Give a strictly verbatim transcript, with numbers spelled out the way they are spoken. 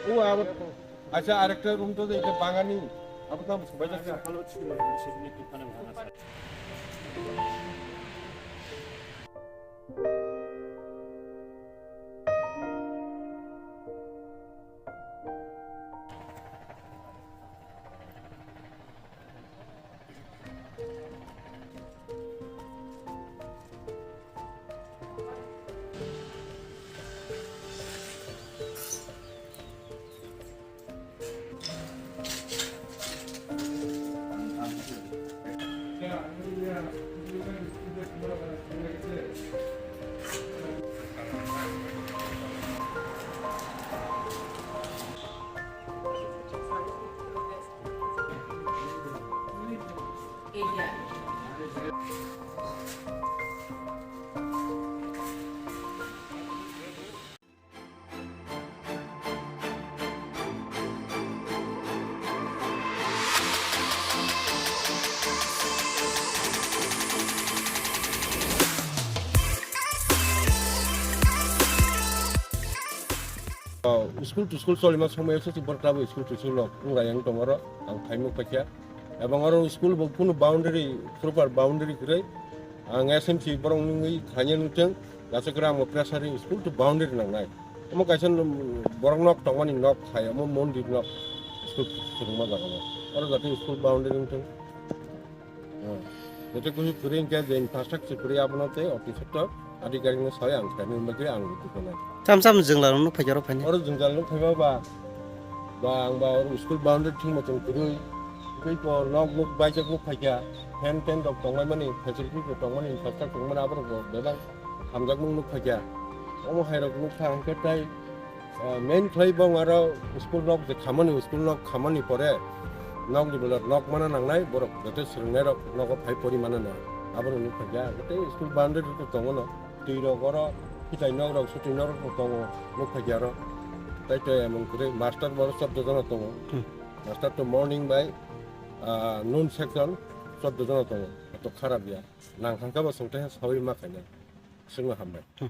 O abo, acha, arekta room to je bangani, abo to bai jakha. School to school cholima somoi se borok tabo school to school rok wng lai ang tong oro ang phaimung paikha. Ebong oro school bo kunu boundary, proper boundary kwrwi. Ang S M C borok nungwi khaina nukthung, nachakwrang bo pressure ri school to boundary nangnai. Omo kaisa borok nok tongmani nok khai, omo mondir nok school swrwngma jaga no. Oro jate school boundary wngthung. Jate kusu kwrwi hwnkhe je infrastructure kwrwi abono tei office to adhikarik no sai ang khaina bagwi ang rwtwi tongnai. Cham cham jwngla rok nuk phaikhe oro phainai. Oro jwngjal nuk phaiba ba, ba ang ba oro school boundary thwngma tong kwrwi. Tei ko nok nuk baijak nuk phaikha, fan ten rok tongmani, facility rok tongmani, infrastructure tongmani, aborok bo bebak hamjakmung nuk phaikha. Omo hai rok nuk kha hwnkhe tei, ah, main khlai bo aro school nok je khamani, school nok khamani pore nok ni belai nok mana nangnai, borok joto swrwngnai rok nogo phai pori mana na, abono nuk phaikha. Tei school boundary rok tongo no. Twi rok oro, kitai nok rok, suti nok rok tongo, nuk phaikha oro. Tai to emon kwrwi, master bo oro chordo jona tongo. Hmm. Master to morning bai, ah, noon section chordo jona tongo. To kharap ya. Nang thangkha bo chwng tei sawi ma khainai. Chwngno hambai. Hmm.